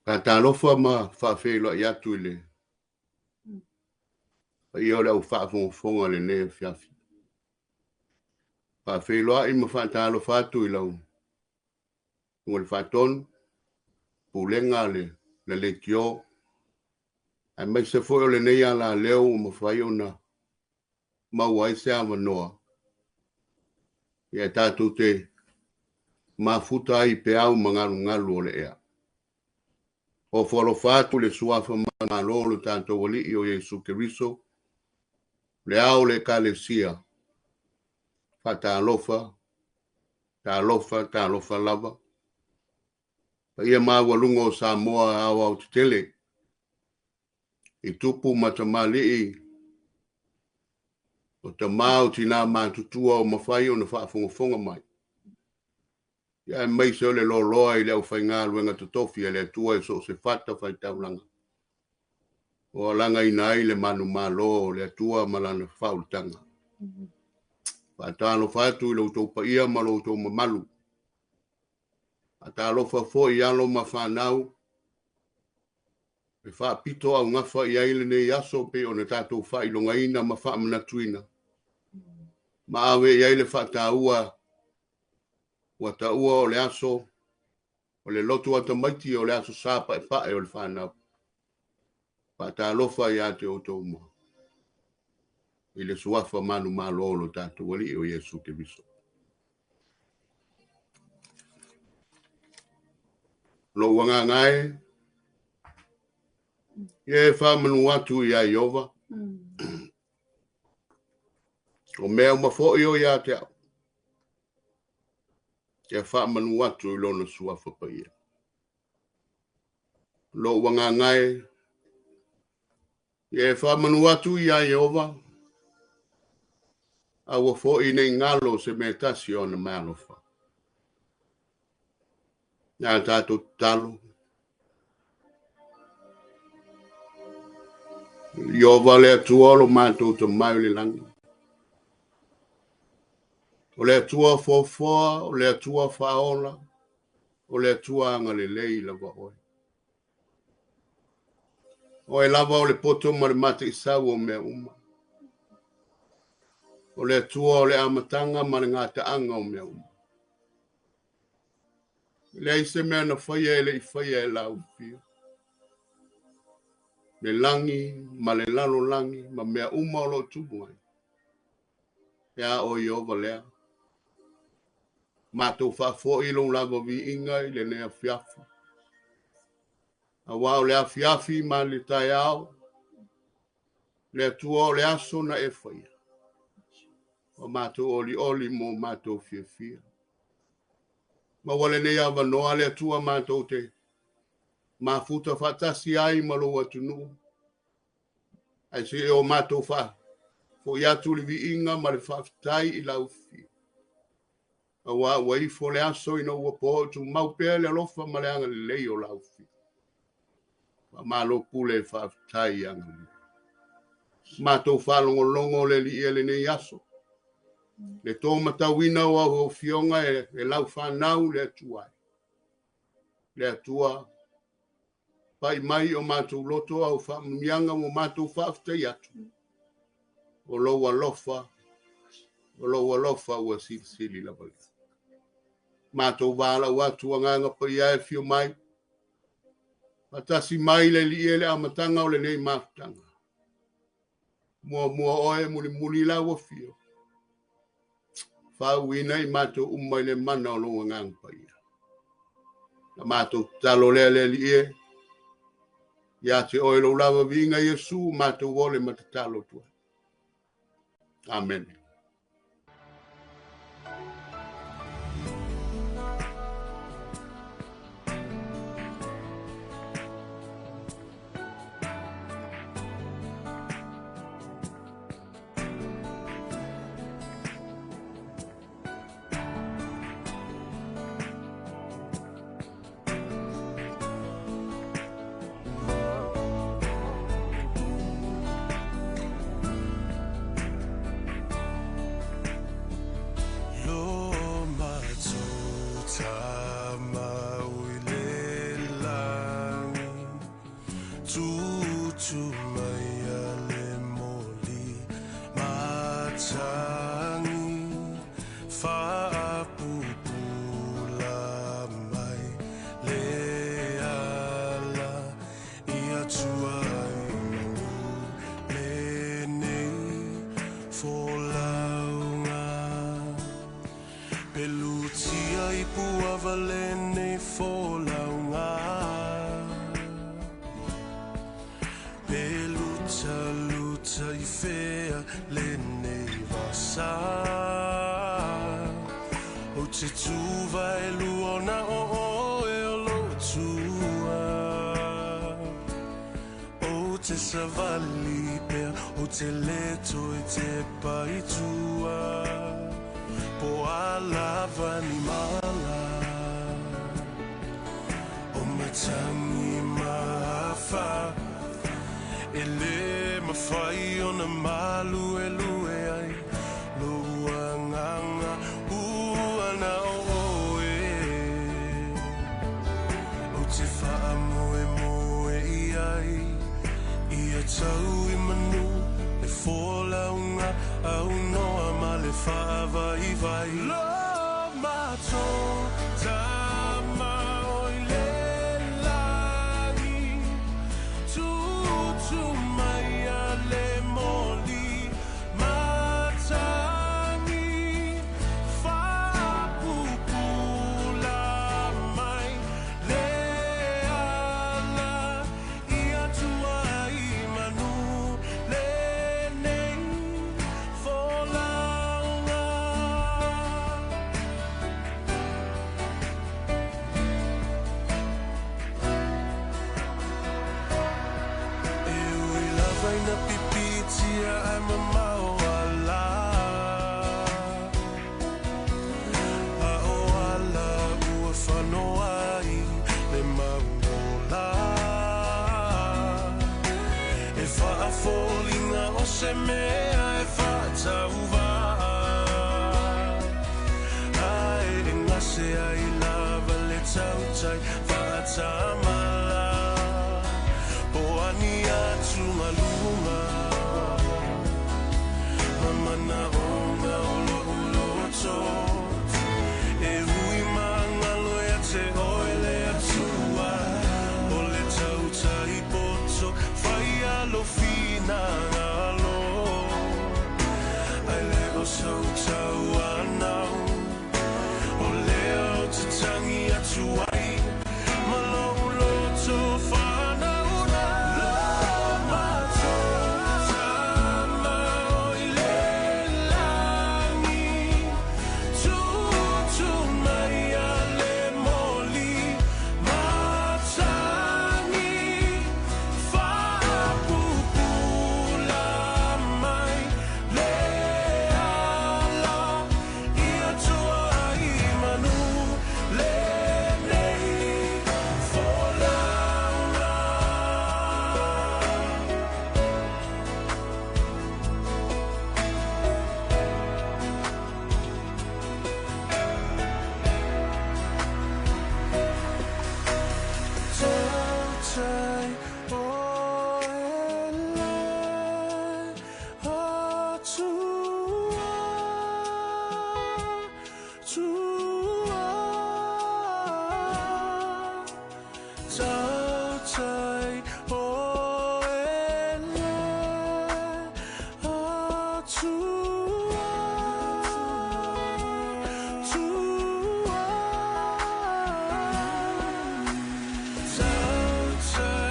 Faatalofa ma faafeiloai atu i le paia o le au faafogafoga i lenei afiafi. Faafeiloai ma faatalofa atu i lau Susuga i le Faatonu, Pulega a le Leitio, aemaise foi o lenei alaleo ua mafai ona maua ai se avanoa ia tatou te mafuta ai i peau ma galugalu o le ea. Ofo alofa atu i le suafa manumalo o lo tatou Alii o Iesu Keriso, le ao o le Ekalesia, faatalofa, talofa, talofa lava. Paia maualuga o Samoa aoaotetele i tupu ma tamalii, o tama o tina matutua o mafai ona faafogafoga mai, aemaise o le loaloa i le aufaigaluega totofi a le Atua i so o se fatafaitaulaga o alagaina ai le manumalo o le Atua ma lana faaulutaga. Faatalofa atu i lo outou paia ma lo outou mamalu. Faatalofa foi i alo ma fanau e faapito augafa i ai lenei aso pei ona tatou faailogaina ma faamanatuina ma ave i ai le faataua ua taua o le aso o le lotu a tamaiti o le aso Sa paepae o le fanau. Faatalofa ia te outou uma i le suafa manumalo o lo tatou Alii o Iesu Keriso. Lou agaga e, ia e faamanu atu ia Ieova, o mea uma foi o ia te au, ia faamanu atu i lona suafa paia. Lou agaga e, ia e faamanu atu ia Ieova, aua foi nei galo se mea tasi o ana meaalofa. Ia tatou tatalo. Ieova le Atua o lo matou tamai o le lagi. O le Atua foafoa, o le Atua faaola, o le Atua agalelei lava oe. Oe lava o le poto ma le mataisau o mea uma. O le Atua o le amataga ma le gataaga o mea uma. E leai se mea na faia e le i faia e lau afio. Le lagi ma le lalolagi ma mea uma o lo o tumu ai. E a oe Ieova lea. Matou faafoi lou lava viiga i lenei afiafi. Aua o le afiafi ma le taeao, le Atua o le aso na e faia. O matou olioli mo matou fiafia. Maua lenei avanoa le Atua matou te mafuta faatasi ai ma lou atunuu. Ae se i o matou faafoi atu le viiga ma le faafetai i lau afio. Aua ua ifo le aso ina ua po tumau pea le alofa ma le agalelei o lau afio. Faamalo pule faafetai agalelei. Matou faalogologo le Alii e lenei aso. Le tō matauina o au afioga e lau fanau le Atua. Le Atua, pai mai o matou loto au faamuniaga ua matou faafetai atu. O lou alofa, o lou alofa ua silisili lava lea. Matou valaau atu agaga paia e afio mai. Faatasi mai le Alii e le amataga o lenei mafutaga. Muamua oe mulimuli lau afio. Faauuina i matou uma i le mana o lou agaga paia. Na matou tatalo lea le Alii e, ia te oe lou lava viiga Iesu, matou ole ma tatalo atu ai. Amene. Tutu mai a le moli matangi Faapupula mai le ala Ia tua i manu lenei folauga. Pelutia i puava lenei folauga. Peluta luta i fea lenei vasa. O te tuva e luona o oe o lo tua. O te savali pea, o te leto e te paitua. Po alava ni mala, o matangi mahafa. E le mawhai o na malu e lue ai, lo uanganga uana o oe. O te wha moe moe i ai, ia tau i manu, le fōlaunga au noa ma le whaavai vai. Lo mato tama oi le langi, tutu mai a le moli matangi, faapupula mai le ala, ia tua i manu lenei folauga. E ui lava ina pipitia ai mamao ala. A o ala ua whanoa i le mauola. E whaafolinga o se mea e whaatauva. Ai e ngase ai lava le tautai whaatamala. Po ani atu ngalunga, mamana onga o lo uloto. E hui mangalo e te oe le atua. O le tautai poto, whai alo whina ngalo. Ai le o sautau anau, o lea o te tangi atu ai, ma lo uloto whanau na. Lo mato tama o i le langi, tutu mai a le moli matangi, faapupula mai le ala, ia tua i manu lenei folauga. Tautai o e le atua, tua. Tautai o e le atua, tua. Tautai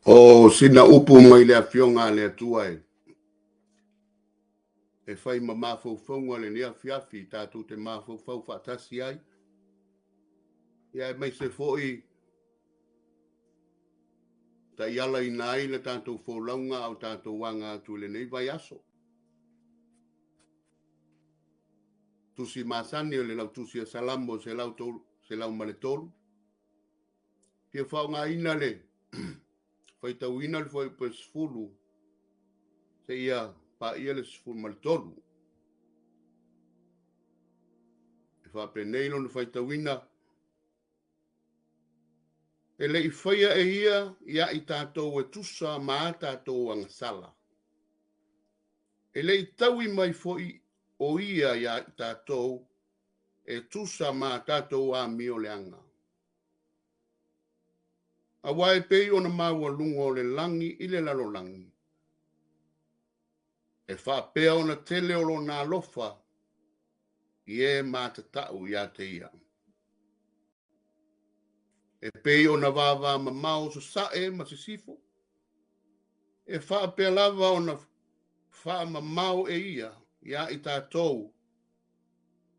O sina upu mai le afioga a le Atua e fai ma mafaufauga lenei afiafi tatou te mafaufau faatasi ai. Ia aemaise foi taialaina ai le tatou folauga a o tatou aga atu i lenei vaiaso. Tusi masani o le lautusi a Salamo 103. Fia faaaogaina le faitauina le fuaiupu e 10 seia paia le 13. E faapenei lona faitauina, e le i faia e ia ia i tatou e tusa ma a tatou agasala. E le i taui mai foi o ia ia i tatou e tusa ma a tatou amioleaga. Aua e pei ona maualuga o le lagi i le lalolagi, e faapea ona tele o lona alofa i e matatau ia te ia. E pei ona vavamamao sasae ma sisifo, e faapea lava ona faamamao e ia ia i tatou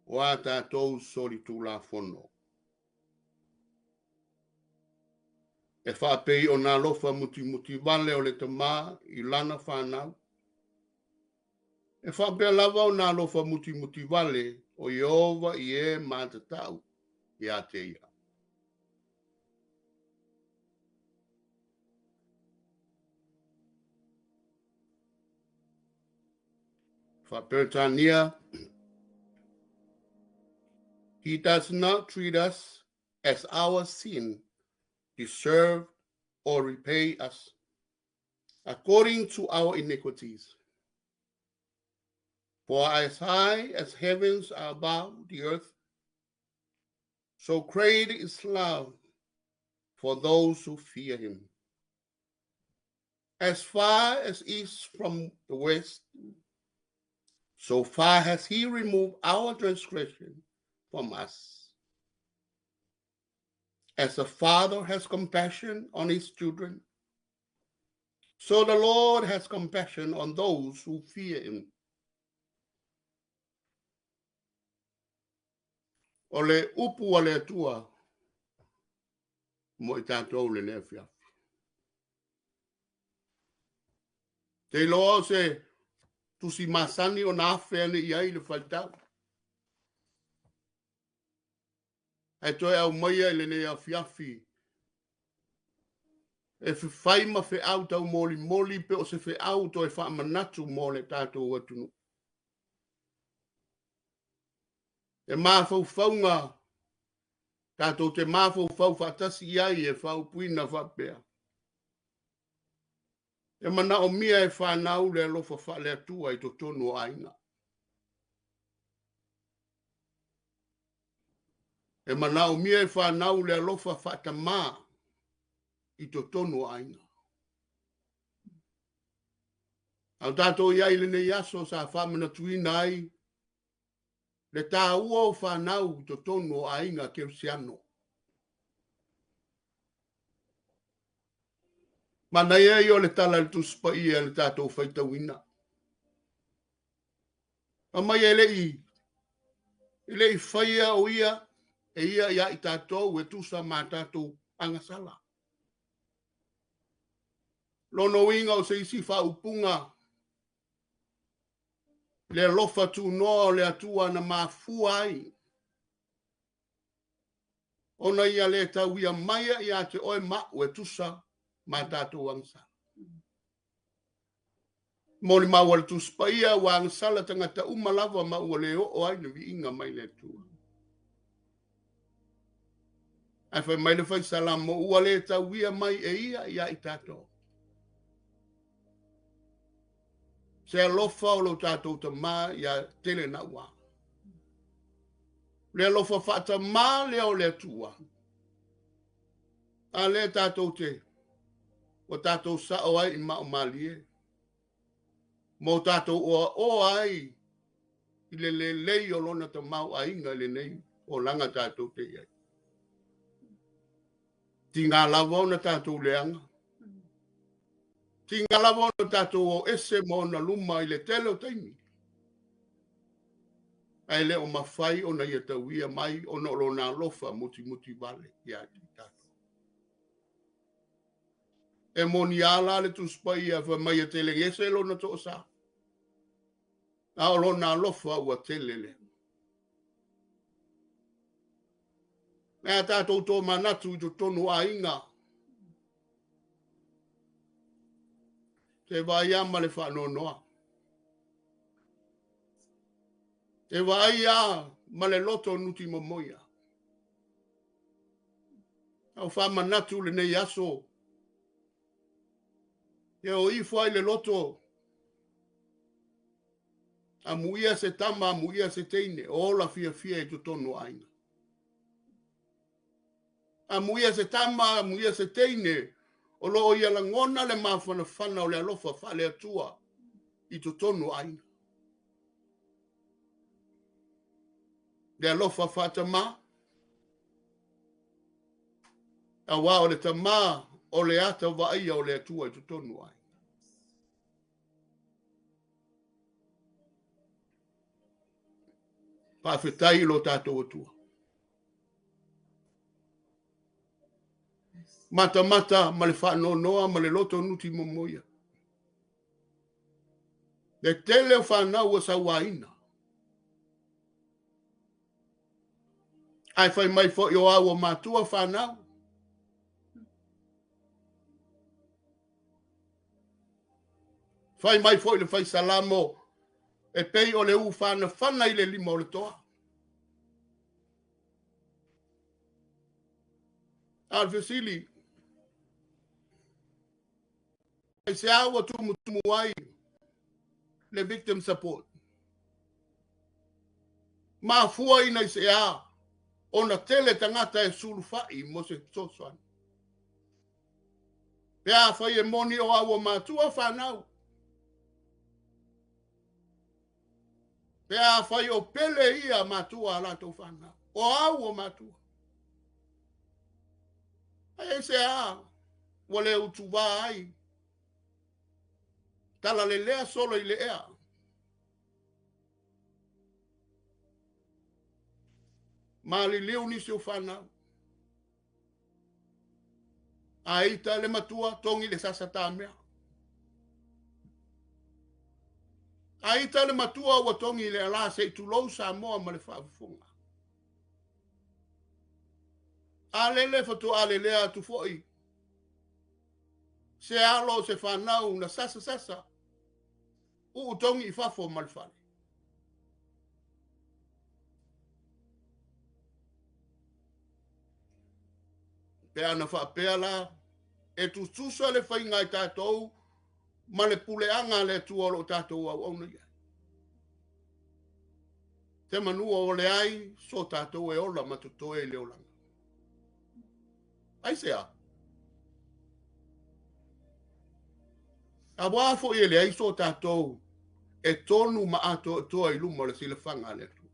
o a tatou solitulafono. E faapei ona alofa mutimutivale o le tamā i lana whanau. E faapea lava ona alofa mutimutivale o Ieova i e matatau ia te ia. Faa-Peretania, He does not treat us as our sin deserved or repay us according to our iniquities. For as high as heavens are above the earth, so great is love for those who fear him. As far as east from the west, so far has he removed our transgression from us. As a father has compassion on his children, so the Lord has compassion on those who fear him. O le upu a le Atua mo i tatou lenei afiafi. Te iloa o se tusi masani ona afe ane i ai le faitau. Ae toe aumaia i lenei afiafi e fefai ma feau taumolimoli pe o se feau toe faamanatu mo le tatou atunuu. E mafaufauga tatou te mafaufau faatasi i ai e faaupuina faapea. E manaomia e whanau le alofa faale-Atua i totonu o aiga. E manaomia e whanau le alofa faatamā i totonu o aiga. Au tatou i ai lenei aso sa faamanatuina ai le tāua o whanau i totonu o aiga kerisiano. Manaia ia o le tala i le Tusi Paia le tatou faitauina. Aumai e le i faia o ia e ia ia i tatou e tusa ma tatou agasala. Lona uiga o se isi faaupuga le alofa tunoa o le Atua na mafua ai ona ia le tauia mai ia te oe ma'u e tusa ma tatou agasala. Molimau a le Tusi Paia ua agasala tagata uma lava ma ua le oo ai le viiga mai le Atua. Ae fai mai le fai Salamo ua le tauia mai e ia ia i tatou. Se alofa o lo tatou tamā ia tele na ua. Le alofa faatamā lea o le Atua. A lea tatou te ua tatou sao ai i mao malie. Mo tatou oaoa ai i le lelei o lona tamaoaiga i lenei olaga tatou te i ai. Tiga lava ona tatou leaga. Tiga lava ona tatou o ese ma ona luma i le tele o taimi. Ae le o mafai ona ia tauia mai ona o lona alofa mutimuti vale ia te tatou. E moni a la le Tusi Paia fai mai e telegese lona toasa, a o lona alofa ua tele lea. Ae a tatou tomanatu i totonu o aiga, te vaai lava ma le faanoanoa. Te vaai lava ma le loto nutimomoia. Au faamanatu lenei aso, e o ifo ai le loto, amuia se tama, amuia se teine, o ola fiafia i totonu o aiga. Amuia se tama, amuia se teine, o loo ia lagona le mafanafana o le alofa faale-Atua i totonu o aiga. Le alofa faatamā, auā o le tamā o le ata vaaia o le Atua i totonu o aiga. Faafetai i lo tatou Atua. Matamata ma le faanoanoa ma le loto nuti momoia. Le tele o fanau ua sauaina. Ae fai mai foi o au o matua fanau. Fai mai foi le faisalamo e pei o le ufanafana i le lima o le toa. A o le fesili, aisea ua tumutumu ai le victim support? Mafua ina isea ona tele tagata e sulufai mo se fesoasoani. Pe afai e moni o au o matua fanau. Pe afai o pele ia matua a latou fanau. O au o matua. Ae aisea ua le utuvā ai. Tala lelea solo i le ea. Maliliu nisi o fanau. A ita le matua, togi le sasa tamea. A ita le matua ua togi le ala se i tulou Samoa ma le faafofoga. A lele faatoa lelea atu foi se alo o se fanau na sasa sasa uu togi i fafo ma le fale. Pe ana faapea la, e tutusa le faiga i tatou ma le puleaga a le Atua o lo o tatou auauna i ai. Te manua o le ai, so tatou e ola ma totoe i le olaga. Aisea? Auā foi e leai so tatou e tonu ma atoatoa i luma o le silafaga a le Atua.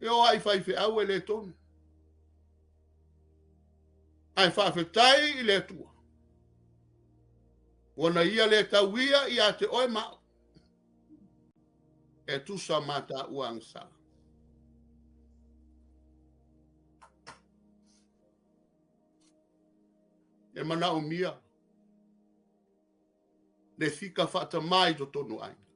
E o ai faifeau e le tonu. Ae faafetai i le Atua. Ua na ia le tauia ia te oe ma au. E tusa ma taua agasala. E manaomia le fika faatamā i totonu o aiga.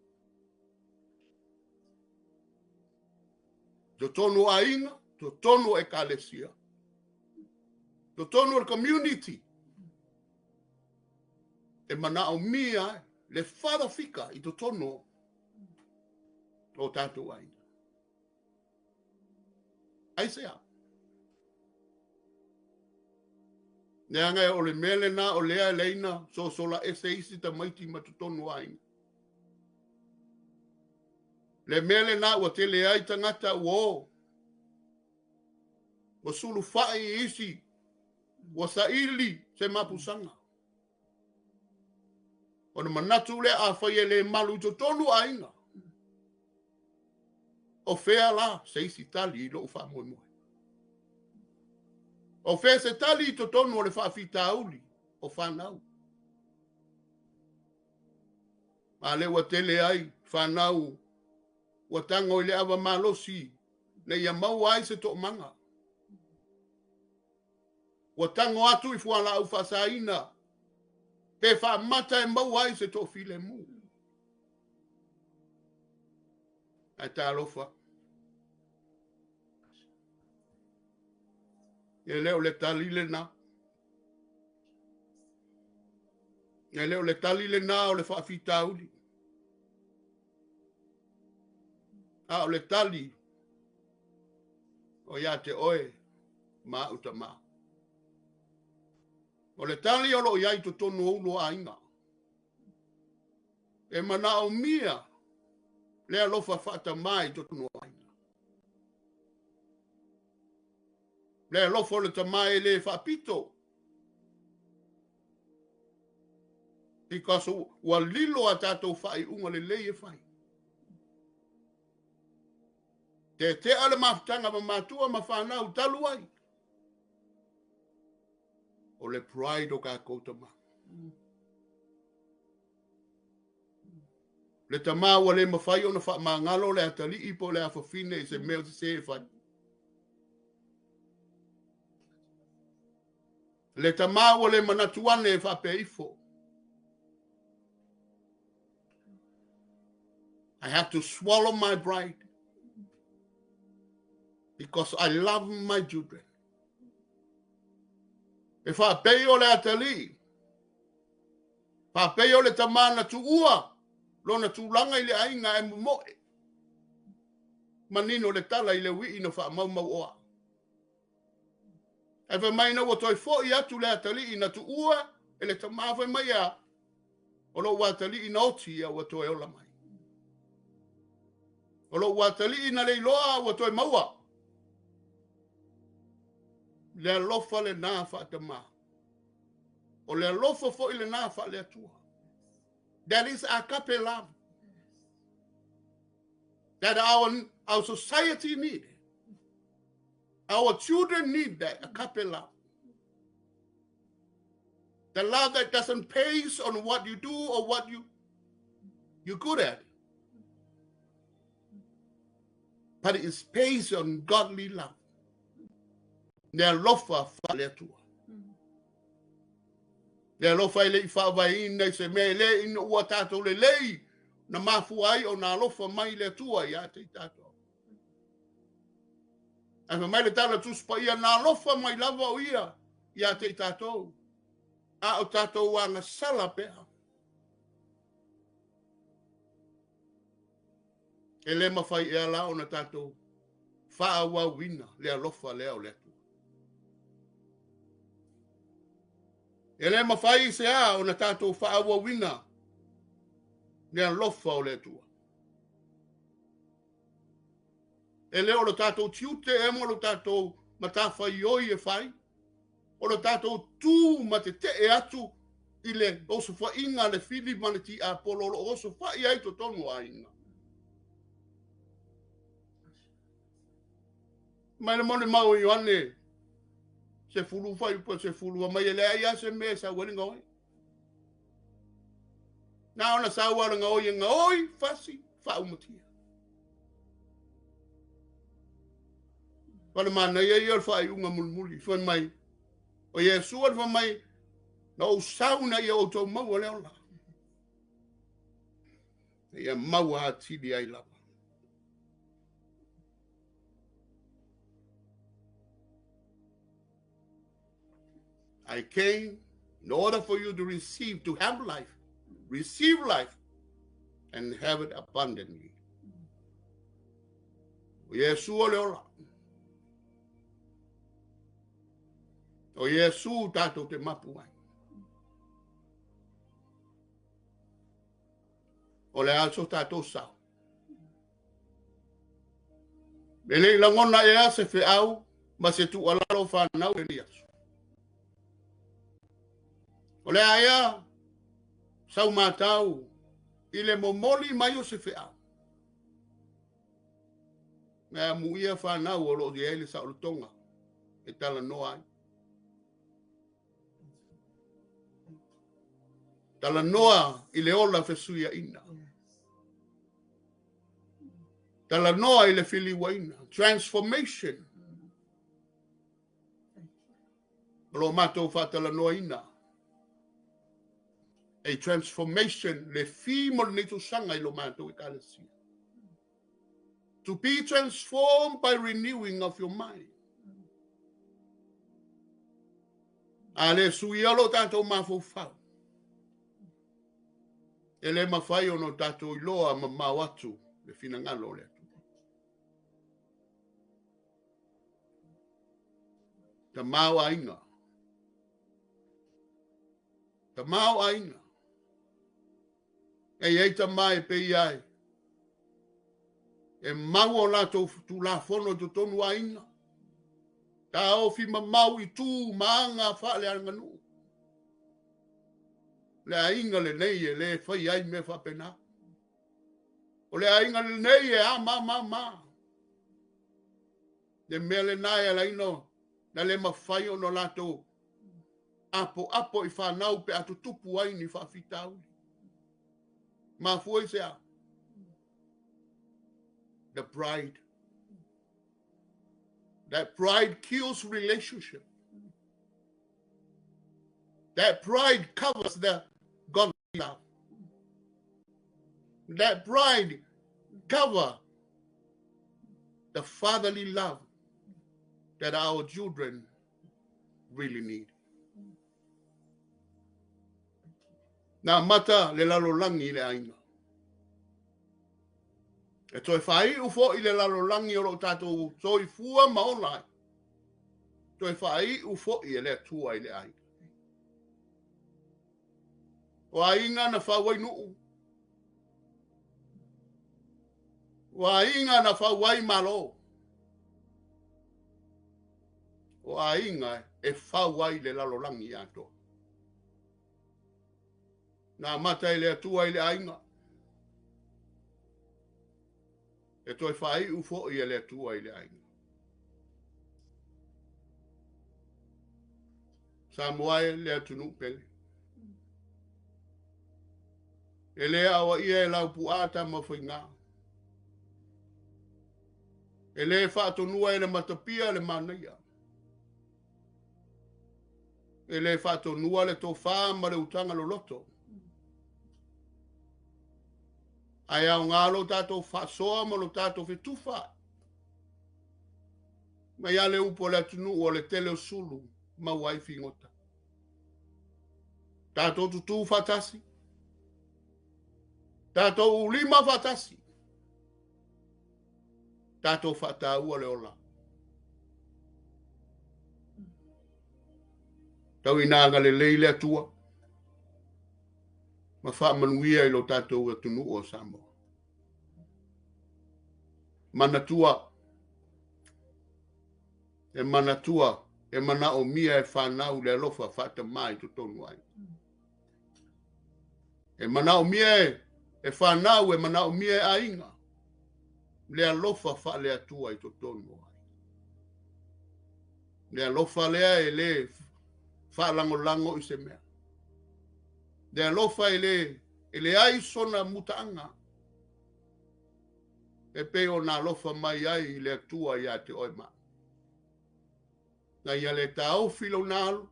Totonu o aiga, totonu o ekalesia, totonu o le community. E manaomia le father fika i totonu o tatou aiga. Aisea? Leaga o le mea lena o lea e leina sosola ese isi tamaiti ma totonu o aiga. Le mea lena ua tele ai tagata ua o. Ua sulufai i isi, ua saili se mapusaga. Ona manatu lea afai e le malu i totonu o aiga. O fea la se isi tali i lou faamoemoe? O fea se tali i totonu o le faafitauli o fanau? A lea ua tele ai fanau ua tago i le ava malosi ina ia maua ai se toomaga. Ua tago atu i fualaau faasaina pe faamata e maua ai se toafilemu. Ae talofa. E le o le tali lena. E le o le tali lena o le faafitauli. A o le tali o ia te oe ma au tamā. O le tali o lo o i ai i totonu o ulu o aiga. E manaomia le alofa faatamā i totonu o aiga. Le alofa o le tamā e le faapito. Because ua lilo a tatou faaiuga lelei e fai. Tetea le mafutaga ma matua ma fanau talu ai. O le pride o kākou tamā. Le tamā ua le mafai ona faamagalo le atalii po o le afafine i se mea o sese e fai. Le tamā ua le manatu ane e faapea ifo. I have to swallow my pride because I love my children. E faapei o le atalii, faapei o le tamā na tuua lona tulaga i le aiga e momoe. Manino le tala i le uii na faamaumauoa. Ae fai mai ina ua toe foi atu le atalii na tuua e le tamā, fai mai a, o lou atalii na oti ia ua toe ola mai. O lou atalii na leiloa ua toe maua. Le alofa lena faatamā. O le alofa foi lena faale-Atua. That is agape love that our society need. Our children need that agape love. The love that doesn't base on what you do or what you're good at. But it is based on godly love. Le alofa faale-Atua. Le alofa e le i faavaeina i se mea e le ina ua tatou lelei na mafua ai ona alofa mai le Atua ia te i tatou. Ae fai mai le tala Tusi Paia na alofa mai lava o ia ia te i tatou. A o tatou agasala pea. E le mafai e ala ona tatou faaauauina le alofa lea o le Atua. E le mafai se a ona tatou faaauauina le alofa o le Atua. E le o le tatou tiute e ma lo tatou matafaioi e fai, o le tatou tu ma tetee atu i le osofaiga le fili ma le tiapolo o lo o osofai ai totonu o aiga. Mai le molimau o Ioane, 10 fuaiupu 10, mai e leai lava se mea e sau ai le gaoi. Na ona sau lava o le gaoi e gaoi, fasi, faaumatia. O le manaia ia o le faaiuga mulimuli, fai mai, o Iesu le fai mai, na ou sau ina ia outou maua le ola. Ia maua atili ai lava. I came in order for you to receive, to have life, receive life, and have it abundantly. O Iesu o le ola. O Iesu tatou te mapu ai. O le a so tatou sao. E le i lagona ea se feau ma se tuualalo fanau lenei aso. O le a ea sau matau i le momoli mai o se feau. Ae amuia fanau o lo o i ai le saolotoga e talanoa ai. Talanoa i le ola fesuiaina. Talanoa i le feliuaina. Transformation. O lo o matou faatalanoaina. A transformation, le theme o lenei tausaga i lo matou Ekalesia. To be transformed by renewing of your mind. A le suia lo tatou mafaufau, e le mafai ona o tatou iloa mamao atu le finagalo o le Atua. Tamaoaiga. Tamaoaiga. E i ai tama e pei ai e mau o latou tulafono i totonu o aiga, taofi mamau i tu ma aga faaleaganuu. Le aiga lenei e le fai ai mea faapena. O le aiga lenei e a ma ma ma. Le mea lena e ala ai ona le mafai ona latou apoapo i fanau pe a tutupu ai ni faafitauli. Mafua i se a? The pride. That pride kills relationship. That pride covers the godly love. That pride cover the fatherly love that our children really need. Na amata le lalolagi i le aiga. E toe faaiu foi le lalolagi o lo o tatou soifua ma ola ai. Toe faaiu foi e le Atua i le aiga. O aiga na fau ai nuu. O aiga na fau ai malo. O aiga e fau ai le lalolagi atoa. Na amata e le Atua i le aiga. E toe faaiu foi e le Atua i le aiga. Samoa e le atunuu pele. E le aoaia e Laupua Tamafaiga. E le faatonua e le Matapia le manaia. E le faatonua le tofa ma le utaga loloto. Ae aoga lo tatou faasoa ma lo tatou fetufa. Mai lava le upu a le atunuu o le tele o sulu maua ai figota. Tatou tutū faatasi. Tatou ulima faatasi. Tatou faataua le ola. Tau ina agalelei le Atua ma faamanuia i lo tatou atunuu o Samoa. Manatua, e manatua, e manaomia e fanau le alofa faatamā i totonu ai. E manaomia e fanau, e manaomia e aiga le alofa faale-Atua i totonu ai. Le alofa lea e le faalagolago i se mea. Le alofa e leai sona mutaaga. E pei ona alofa mai ai le Atua ia te oe ma. Na ia le taofi lona alo,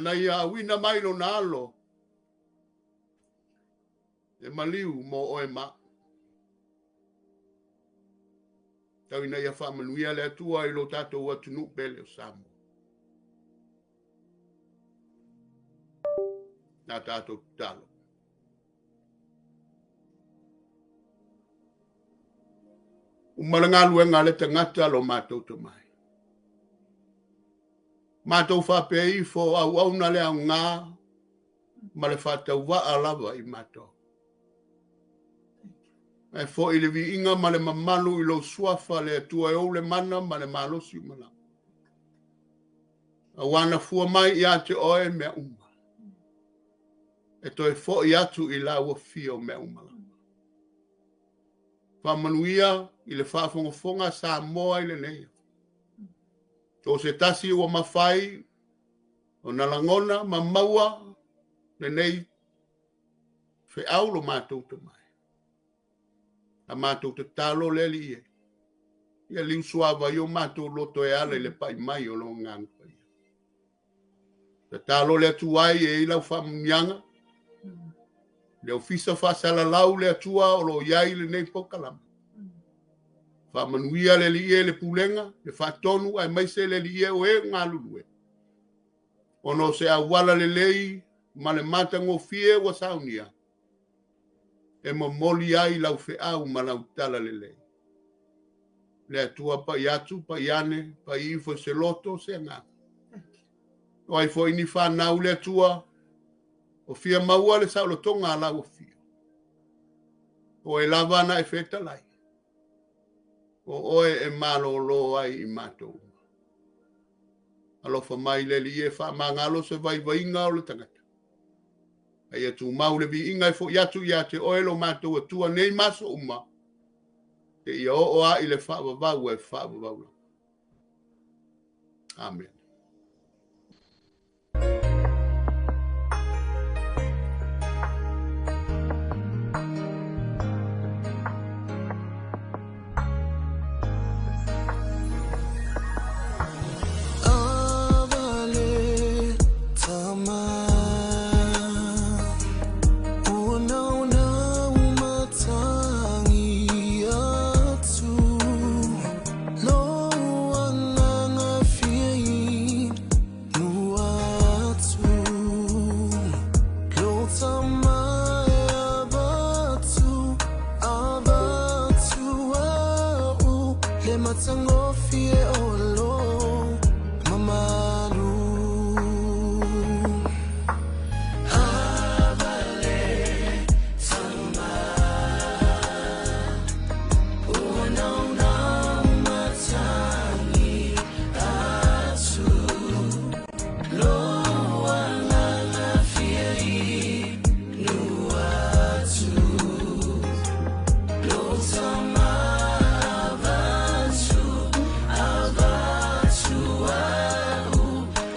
na ia auina mai lona alo, e maliu mo oe ma. Tau ina ia faamanuia le Atua i lo tatou atunuu pele o Samoa. Na tatou tatalo. Uma le galuega a le tagata lo matou tomai. Matou faapea ifo auauna le aoga ma le faatauvaa lava i matou. Ae foi le viiga ma le mamalu i lou suafa le Atua e ou le mana ma le malosi uma lava. Aua na fua mai ia te oe mea uma. E toe foi atu i lau afio mea uma lava. Faamanuia i le faafogafoga Samoa i lenei. So o se tasi ua mafai ona lagona ma maua Lenei feau lo matou tamai. A matou tatalo le Alii e. Ia liusuava ai o matou loto e ala i le pai mai o lo agaga paia. Tatalo le Atua ai e i lau faamuniaga. Le ofisa faasalalau le Atua o lo o iai lenei polokalame. Faamanuia le Alii e le pulega, le faatonu aemaise le Alii e o e galulue. Ona o se auala lelei ma le matagofie ua saunia, e momoli ai lau feau ma lau tala lelei. Le Atua pai atu, pai ane, pai ifo se loto se agaga. O ai foi ni whanau le Atua, o fia maua le saolotoga a lau afio. O e lava na e fetalai, o oe e malolo ai i matou. Alofa mai le Alii e faamagalo se vaivaiga o le tagata. Ai e tumau le viiga e fo'i atu ia te oe lo matou Atua nei ma aso uma, te ia oo a i le faavavau e faavavau lava. Amen. Avale tama ua naunau matangi atu lo agaga fia inu atu lo tama e avatu avatu au le matagofie o lo mamalu. Avale tama ua naunau matangi atu lo agaga fia inu atu lo tama avatu avatu au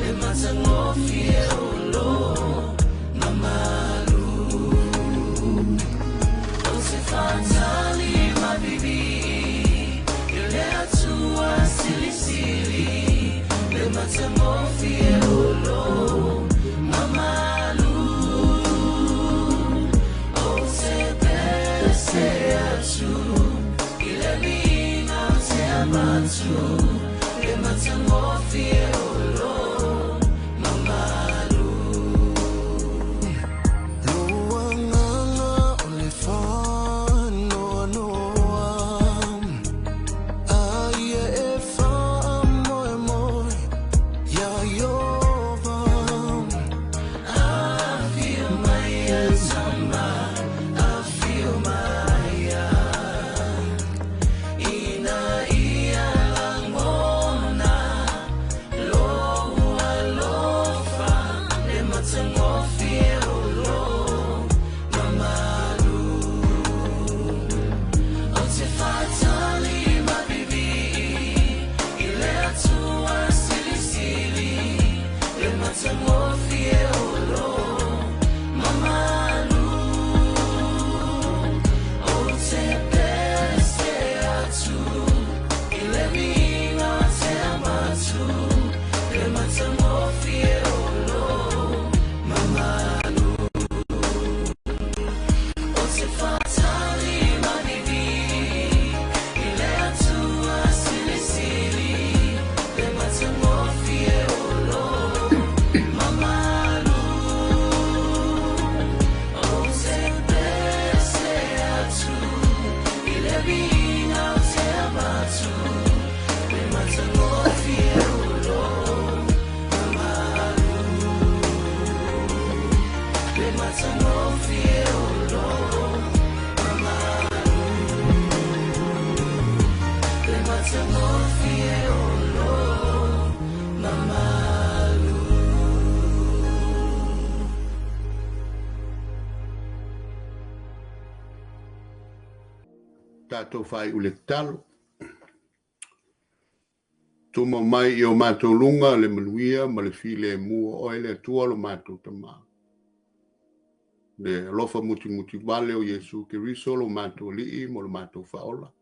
le matagofie o lo mamalu. O te whātali mabibi i le Atua silisili le matagofie o lo mamalu. O te pese atu i le viiga o te avatu le matagofie o lo mamalu. Lo agaga o le whanoanoa aia e whaamoemoe ia Iova. Afio mai a tama, afio mai a ina ia langona lo alofa le matagofie o lo mamalu. O te whātali mabibi i le Atua silisili le matagofie o lo mamalu. O te pese atu i le viiga o te avatu le matagofie o lo mamalu. O te whātali mabibi i le Atua silisili le matagofie o lo mamalu. O te pese atu i le viiga o te avatu le matagofie o lo mamalu. Le matagofie o lo mamalu. Le matagofie o lo mamalu. Tātou whai ule talo. Tuma mai i o mātou lunga le manuia ma le file e mua oe le Atua lo mātou tamā. Le alofa mutimuti vale o Iesu Keriso lo matou Alii mo lo matou Faaola.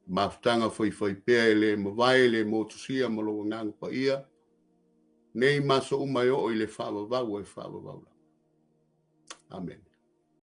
Mafutaga faifaipea e le mavae le motusia ma lou Agaga Paia, nei ma aso uma e oo i le faavavau e faavavau lava. Amene.